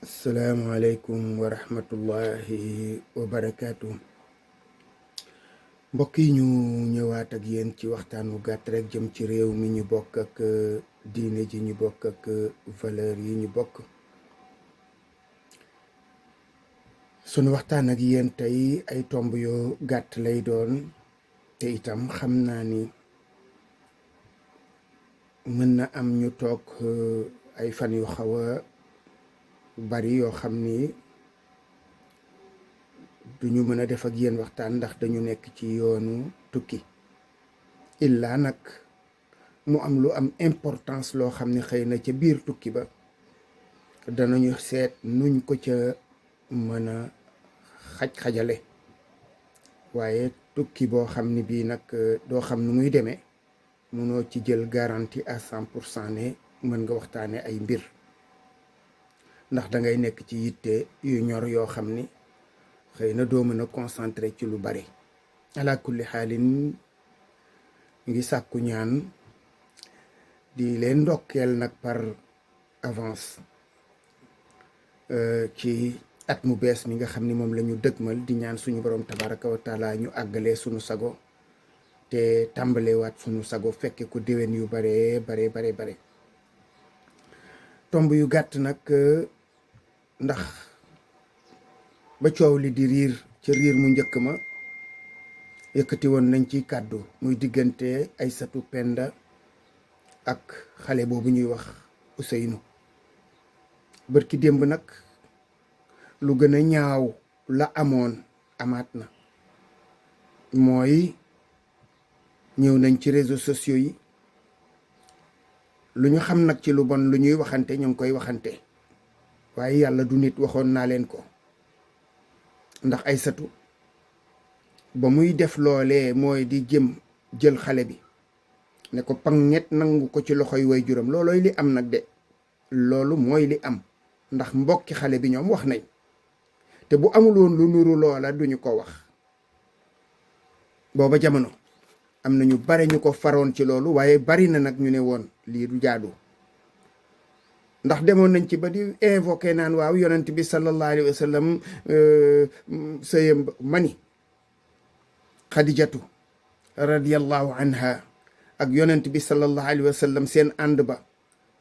asalaamualeykum wa rahmatullahi wa barakaatu. Mbokk yi ñu ñëwaat ak yéen ci waxtaan wu gàtt rek jëm ci réew mi ñu bokk ak diine ji ñu bokk ak valeur yi ñu bokk. sunu waxtaan ak yéen tey ay tomb yoo gàtt lay doon te itam xam naa ni mën na am ñu toog ay fan yu xaw a bari yoo xam ni duñu mën a def ak yéen waxtaan ndax dañu nekk ci yoonu tukki illaa nag mu am lu am importance loo xam ne xëy na ca biir tukki ba danañu seet nuñ ko ca mën a xaj-xajale waaye tukki boo xam ne bii nag doo xam nu muy demee mënoo ci jël garantie à 100% ne mën nga waxtaane ay mbir ndax da ngay nekk ci yitte yu ñor yoo xam ni xëy na doo mën a concentré ci lu bari. ala kulli xaalin ngi sàkku ñaan di leen ndokkeel nag par avance ci at mu bees mi nga xam ni moom la ñu dëgmal di ñaan suñu borom tabaraka wa taala ñu àggalee suñu sago te tàmbalewaat suñu sago fekke ko déwén yu bare tomb yu gàtt nag ndax ba coow li di riir ca riir mu njëkk ma yëkkati woon nañ ci kàddu muy diggante Aysatu Penda ak xale boobu ñuy wax Ousseynou. bërki démb nag lu gën a ñaaw la amoon amaat na mooy ñëw nañ ci réseaux sociaux yi lu ñu xam nag ci lu bon lu ñuy waxante ñu ngi koy waxante waaye yàlla du nit, waxoon naa leen ko. ndax Aysatu ba muy def loolee mooy di jël xale bi ne ko panget nangu ko ci loxoy way juram loolooy li am nag de, loolu mooy li am ndax mbokki xale bi ñoom wax nañ te bu amuloon lu nuru loola duñu ko wax. booba jamono am na ñu bare ñu ko faroon ci loolu waaye bari na nag ñu ne woon lii du jaadu ndax demoon nañ ci ba di invoqué naan waaw yonent bi sallallahu alayhi wa sallam sëyam mani Xadijatu radiyallahu anha ak yonent bi sallallahu alayhi wa sallam seen ànd ba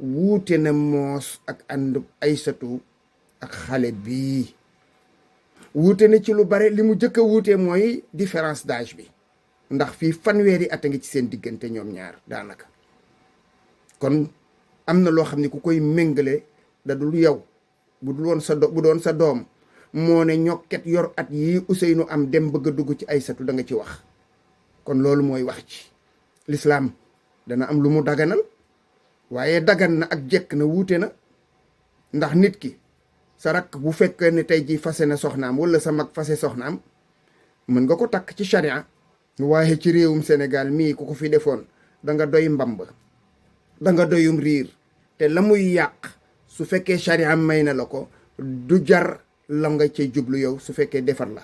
wuute na moos ak ànd Aysatu ak xale bii wuute na ci lu bare. li mu jëkk a wuute mooy différence d'âge bi ndax fii fanweeri at a ngi ci seen diggante ñoom ñaar daanaka. kon am na loo xam ne ku koy méngale da dul yow bu doon sa doom moo ne ñokket yor at yi Ousseynou am dem bëgg a dugg ci Aysatu da nga ci wax. kon loolu mooy wax ci lislaam dana am lu mu daganal waaye dagan na ak jekk na wuute na ndax nit ki sa rakk bu fekkee ne tey ji fase na soxnaam wala sa mag fase soxnaam mën nga ko takk ci charia waaye ci réewum Sénégal mii ku ko fi defoon da nga doy mbamb da nga doyum riir te la muy yàq su fekkee charia may na la ko du jar la nga cay jublu yow su fekkee defar la.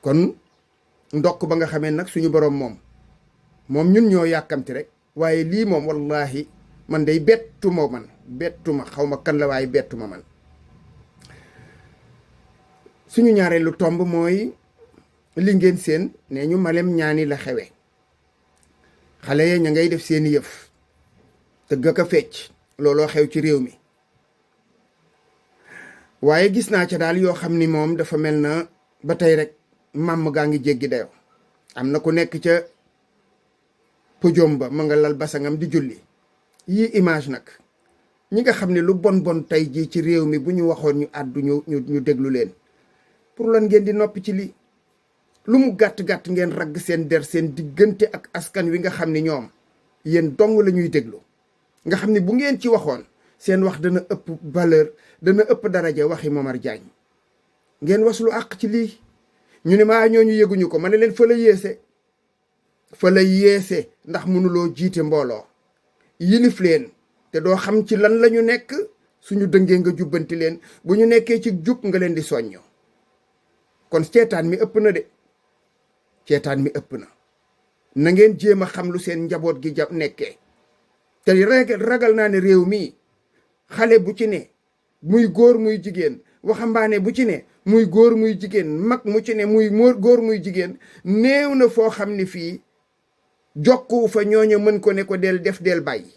kon ndokk ba nga xamee nag suñu borom moom ñun ñoo yàkkamti rek waaye lii moom wallahi man day bettuma xaw ma kan la waaye bettuma man. suñu ñaareelu tomb mooy li ngeen seen nee ñu Malem Ñaani la xewe xale ya ña ngay def seeni yëf tëgg ak a fecc looloo xew ci réew mi waaye gis naa ca daal yoo xam ni moom dafa mel na ba tey rek màmm gaa ngi jéggi dayo. am na ku nekk ca podium ba ma nga lal basangam di julli. yii image nag ñi nga xam ne lu bon tey jii ci réew mi bu ñu waxoon ñu àddu ñu déglu leen. pour lan ngeen di noppi ci lii lu mu gàtt-gàtt ngeen ragg seen der seen diggante ak askan wi nga xam ne ñoom yéen dong la ñuy déglu nga xam ne bu ngeen ci waxoon seen wax dana ëpp valeur dana ëpp daraja waxi Momar Diagne. ngeen waslu àq ci lii ñu ne maa ñooñu yëguñu ko ma ne leen fa la yéese ndax mënuloo jiite mbooloo yilif leen te doo xam ci lan la ñu nekk. suñu dëngee nga jubbanti leen bu ñu nekkee ci jub nga leen di soñño. kon ceetaan mi ëpp na de ceetaan mi ëpp na ngeen jéem a xam lu seen njaboot gi nekkee te ragal naa ne réew mii xale bu ci ne muy góor muy jigéen, waxambaane bu ci ne muy góor muy jigéen, mag mu ci ne muy góor muy jigéen, néew na foo xam ne fii jokku fa ñooñu mën ko ne ko del def del bàyyi.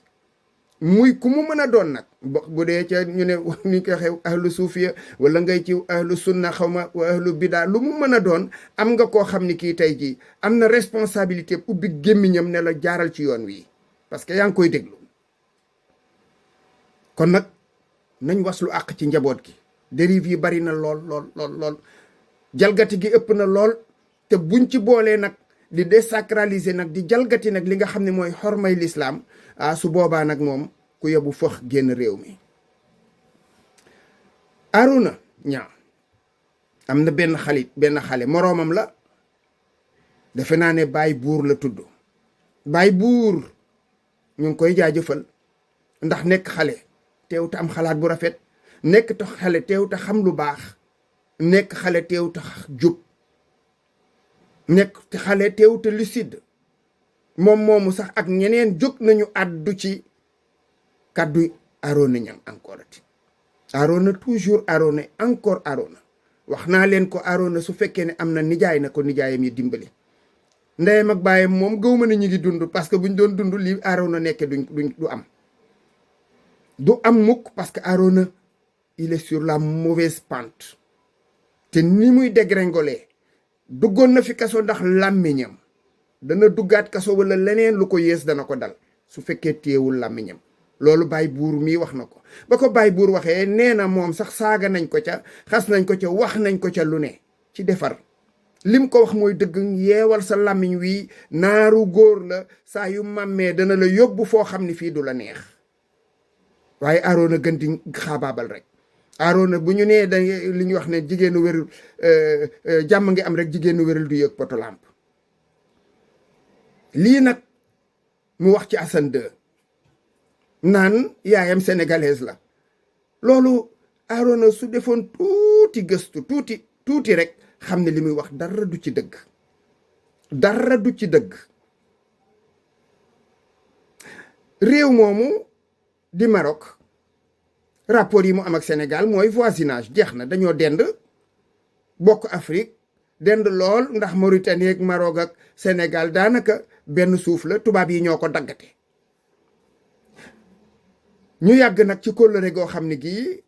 muy ku mu mën a doon nag bu dee ca ñu ne ni ko xew ahlu suufiya wala ngay ci ahlu sunna xawma wa ahlu bidaa, lu mu mën a doon am nga koo xam ni kii tey jii am na responsabilité ubbi gémmiñam ne la jaaral ci yoon wi parce que yaa ngi koy déglu. kon nag nañ waslu àq ci njaboot gi. dérive yi bari na lool lool jalgati gi ëpp na lool, te buñ ci boolee nag di désacraliser nag di jalgati nag li nga xam ne mooy xormay lislaam, su boobaa nag moom ku yebu fëx génn réew mi. Aruna ñaa am na benn xale moroomam la, defe naa ne baay buur la tudd. baay buur ñu ngi koy jaajëfal ndax nekk xale teew te am xalaat bu rafet, nekk te xale teew te xam lu baax, nekk xale teew te jub, nekk te xale teew te lucide. moom moomu sax ak ñeneen jóg nañu àddu ci kàddu Arona Niang encore ati Arona toujours Arona encore Arona. wax naa leen ko Arona su fekkee ne am na nijaay na ko nijaayam yi dimbali. ndeyam ak baayam moom gëw ma ne ñu ngi dund, parce que buñ doon dund li Arona nekke du am. du am mukk parce que Arona il est sur la mauvaise pente. te ni muy dégringoler duggoon na fi kaso ndax làmmiñam, dana duggaat kaso wala leneen lu ko yées dana ko dal su fekkee téewul làmmiñam. loolu Baye Buur mii wax na ko. ba ko Baye Buur waxee nee na moom sax saaga nañ ko ca, xas nañ ko ca, wax nañ ko ca lu ne ci defar. lim ko wax mooy dëgg, yeewal sa làmmiñ wi, naaru góor la, saa yu màmmee dana la yóbbu foo xam ne fii du la neex. waaye Arona gën di xaabaabal rek. Arona bu ñu nee da li ñuy wax ne jigéenu wérul jàmm ngi am rek, jigéenu wérul du yëg poto lampe. lii nag mu wax ci Assane 2 naan yaayam sénégalaise la, loolu Arona su defoon tuuti gëstu tuuti rek xam ne li muy wax dara du ci dëgg, dara du ci dëgg. réew moomu di Maroc, rapport yi mu am ak Sénégal mooy voisinage, jeex na, dañoo dend bokk Afrique, dend lool ndax Mauritanie ak Maroc ak Sénégal daanaka benn suuf la, tubaab yi ñoo ko daggate. ñu yàgg nag ci kóllëre goo xam ne gii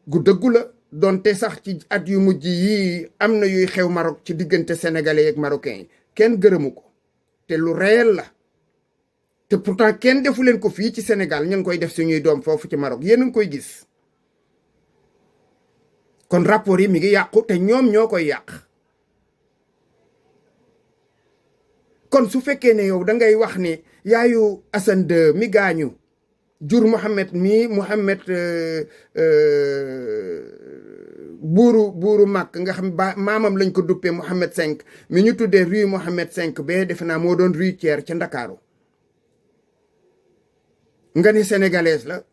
gu dëggu la, donte sax ci at yu mujj yii am na yuy xew Maroc ci diggante sénégalais ak marocains yi kenn gërëmu ko, te lu réel la. te pourtant kenn defu leen ko fii ci Sénégal, ñu ngi koy def suñuy doom foofu ci Maroc, yéen a ngi koy gis. kon rapport yi mi ngi yàqu te ñoom ñoo koy yàq. kon su fekkee ne yow da ngay wax ne yaayu Assane 2 mi gaañu jur Mohamed mi Mohamed buuru màkk nga xam maamam lañ ko duppee Mohamed 5 mi ñu tuddee rue Mohamed 5 bee defe naa moo doon rue Thiers ca Ndakaaru. nga ne sénégalaise la,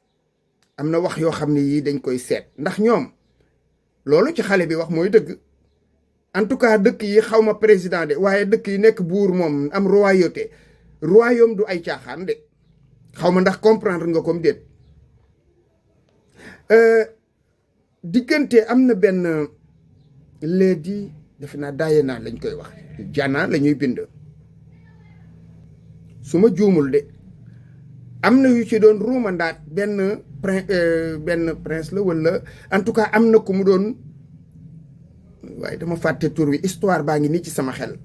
am na wax yoo xam ne yii dañ koy seet ndax ñoom loolu ci xale bi wax mooy dëgg. en tout cas dëkk yi xaw ma président de, waaye dëkk yi nekk buur moom am royauté, royaume du ay caaxaan de. xaw ma ndax comprendre nga comme déet. diggante am na benn léegi defe naa Diana lañ koy wax, Diana la ñuy bind su ma juumul de. am na yu ci doon ruumandaat benn prince la wala en tout cas am na ku mu doon, waaye dama fàtte tur wi, histoire baa ngi nii ci sama xel.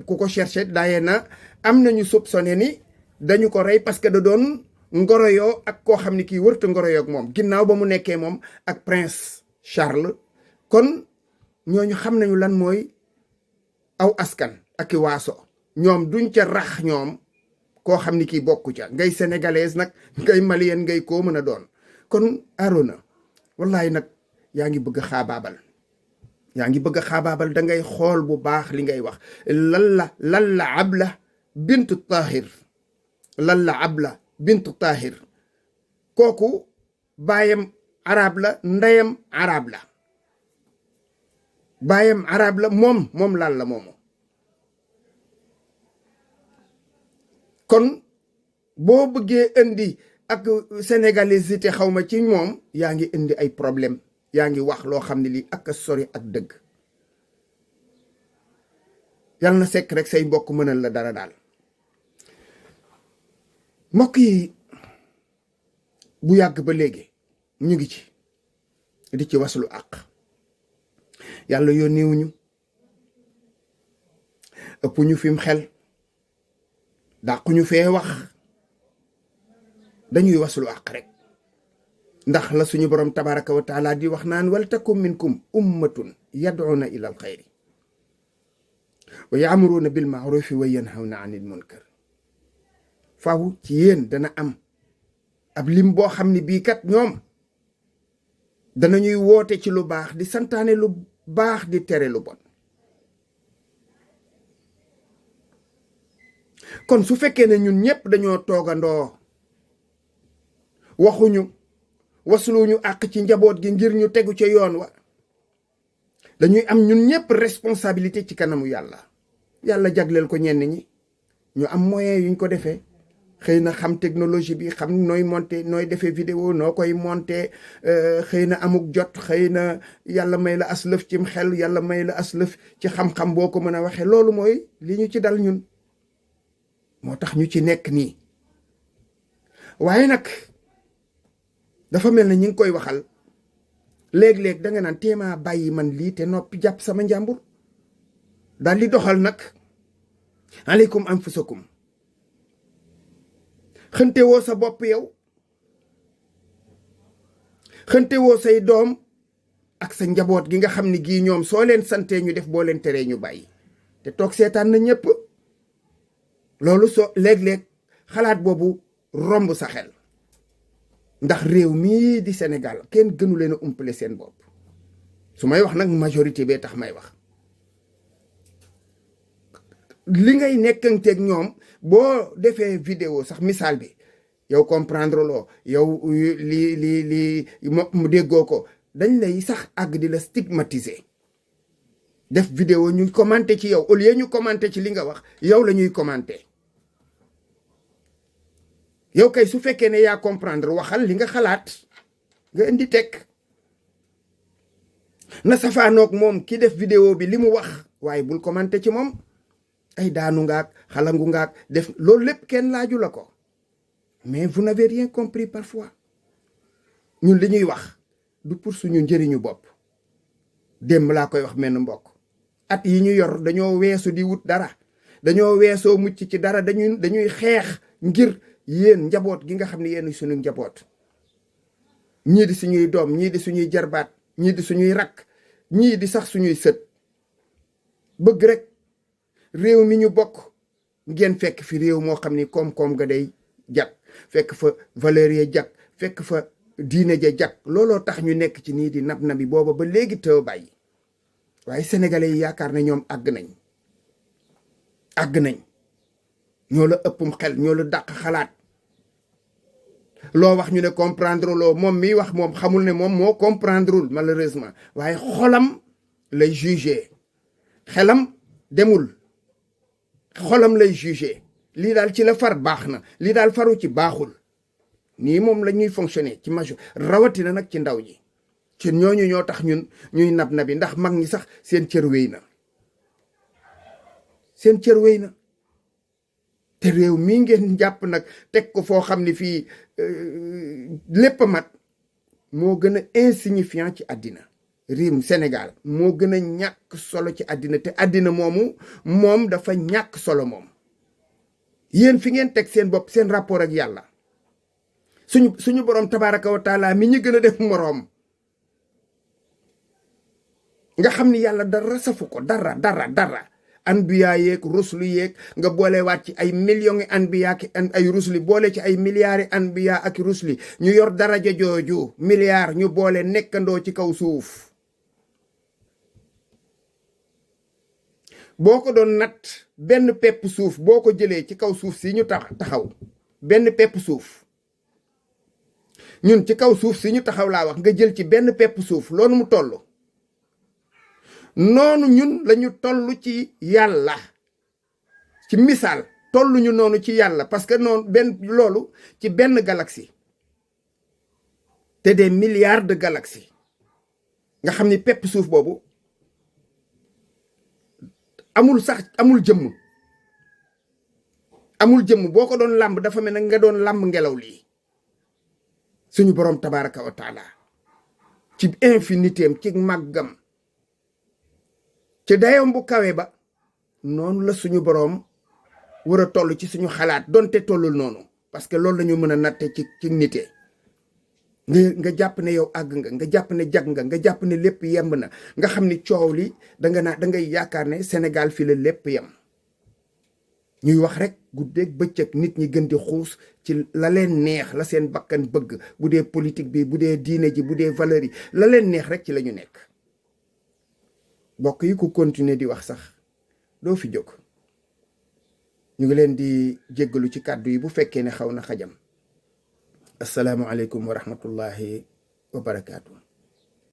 ku ko cherché Diana am nañu soupçonné ni dañu ko rey parce que da doon ngoroyoo ak koo xam ne kii wërta ngoroyoo ak moom ginnaaw ba mu nekkee moom ak prince Charles. kon ñooñu xam nañu lan mooy aw askan ak i waaso, ñoom duñ ca rax ñoom koo xam ni kii bokku ca, ngay sénégalaise nag, ngay malienne, ngay koo mën a doon. kon Arona wallahi nag yaa ngi bëgg a xaabaabal, yaa ngi bëgg a xaabaabal. da ngay xool bu baax li ngay wax. Lalla Abla bintu Tahir, Lalla Abla bintu Tahir, kooku baayam arab la, ndeyam arab la, baayam arab la, moom Lalla moomu. kon boo bëggee indi ak sénégalisité xawma ci moom yaa ngi indi ay problème yaa ngi wax loo xam ne lii ak a sori ak dëgg. yal na sekk rek say mbokk mënal la dara daal. mbokk yi bu yàgg ba léegi ñu ngi ci di ci waslu àq. yàlla yónniwuñu ëpp ñu fim xel dàquñu fee wax dañuy waslu àq rek. ndax la suñu borom tabaraka wa taala di wax naan wal takum minkum ummatun yad'una ila al xayri wa ya'muruna bil ma'rufi wa yanhawna anil munkar. faaw ci yéen dana am ab lim boo xam ne bii kat ñoom danañuy woote ci lu baax di santaane lu baax di tere lu bon. kon su fekkee ne ñun ñëpp dañoo toogandoo waxuñu wasluñu àq ci njaboot gi ngir ñu tegu ca yoon wa dañuy am ñun ñëpp responsabilité ci kanamu yàlla. yàlla jagleel ko ñenn ñi ñu am moyen yuñ ko defee xëy na xam technologie bi xam nooy monter nooy defee vidéo noo koy monter xëy na amuk jot xëy na yàlla may la aslëf cim xel yàlla may la aslëf ci xam-xam boo ko mën a waxee. loolu mooy li ñu ci dal ñun moo tax ñu ci nekk nii. waaye nag dafa mel na ñi ngi koy waxal léeg-léeg danga naan téemaa bàyyi man lii te noppi jàpp sama njàmbur daal di doxal nag aleykum anfusakum xënte woo sa bopp yow xënte woo say doom ak sa njaboot gi nga xam ne gii ñoom soo leen santee ñu def boo leen teree ñu bàyyi te toog seetaan na ñëpp. loolu soo léeg-léeg xalaat boobu romb sa xel ndax réew mii di Sénégal kenn gënu leen a umpale seen bopp. su may wax nag majorité bee tax may wax. li ngay nekkanteeg ñoom boo defee vidéo sax misaal bi yow comprendre loo yow li mu déggoo ko dañ lay sax àgg di la stigmatiser. def vidéo ñuy commenter ci yow au lieu ñu commenter ci li nga wax yow la ñuy commenter. yow kay su fekkee ne yaa comprendre waxal li nga xalaat nga indi teg na safaanoog moom ki def vidéo bi li mu wax waaye bul commenter ci moom. ay daanu ngaak xalangu ngaak def loolu lépp kenn laaju la ko mais vous n'avez rien compris parfois. ñun li ñuy wax du pour suñu njëriñu bopp. démb laa koy wax menn mbokk at yi ñu yor dañoo weesu di wut dara dañoo weesoo mucc ci dara dañuy xeex ngir yéen njaboot gi nga xam ne yéen suñu njaboot. ñii di suñuy doom ñii di suñuy jarbaat ñii di suñuy rakk ñii di sax suñuy sët bëgg rek réew mi ñu bokk ngeen fekk fi réew moo xam ni koom-koom ga day jag fekk fa valeur ya jag fekk fa diine ja jag. looloo tax ñu nekk ci nii di nab nabi booba ba léegi tëw bàyyi. waaye sénégalais yi yaakaar na ñoom àgg nañ ñoo la ëppum xel ñoo la dàq xalaat. loo wax ñu ne comprendre loo moom miy wax moom xamul ne moom moo comprendreul malheureusement waaye xolam lay jugé xelam demul xolam lay jugé. lii daal ci la far baax na lii daal faru ci baaxul. nii moom la ñuy fonctionner ci major rawatina nag ci ndaw ñi ci ñooñu ñoo tax ñun ñuy nab nabi ndax mag ñi sax seen cër wéy na te réew mii ngeen jàpp nag teg ko foo xam ne fii lépp a mat moo gën a insignifiant ci àddina. réewum Sénégal moo gën a ñàkk solo ci àddina te àddina moom dafa ñàkk solo moom. yéen fi ngeen teg seen bopp seen rapport ak yàlla suñu borom tabaraka wa taala mi ñu gën a def moroom nga xam ni yàlla dara safu ko dara anbiya yeeg ruslu yeeg nga boolewaat ci ay millions anbiya ki ay rusli boole ci ay milliards anbiya ak rusli ñu yor daraja jooju milliards ñu boole nekkandoo ci kaw suuf. boo ko doon nat benn pepp suuf boo ko jëlee ci kaw suuf si ñu taxaw benn pepp suuf ñun ci kaw suuf si ñu taxaw laa wax nga jël ci benn pepp suuf loolu mu toll noonu ñun lañu toll ci yàlla ci misaal tolluñu noonu ci yàlla parce que noonu loolu ci benn galaxie te des milliards de galaxies nga xam ni pepp suuf boobu amul jëmm boo ko doon làmb dafa mel ne nga doon làmb ngelaw lii. suñu boroom tabaraka wa taala ci infinitéem ci màggam ci dayoom bu kawe ba noonu la suñu boroom war a toll ci suñu xalaat donte tollul noonu parce que loolu lañu mën a natte ci nite nga jàpp ne yow àgg nga jàpp ne jag nga jàpp ne lépp yemb na nga xam ni coow li dangay yaakaar ne Sénégal fi la lépp yem ñuy wax rek guddeeg bëccëg nit ñi gën di xuus ci la leen neex la seen bakkan bëgg bu dee politique bi bu dee diine ji bu dee valeur yi la leen neex rek ci la ñu nekk. mbokk yi ku continuer di wax sax doo fi jóg. ñu ngi leen di jéggalu ci kàddu yi bu fekkee ne xaw na xajam. asalaamualeykum wa rahmatullahi wa barakaatu.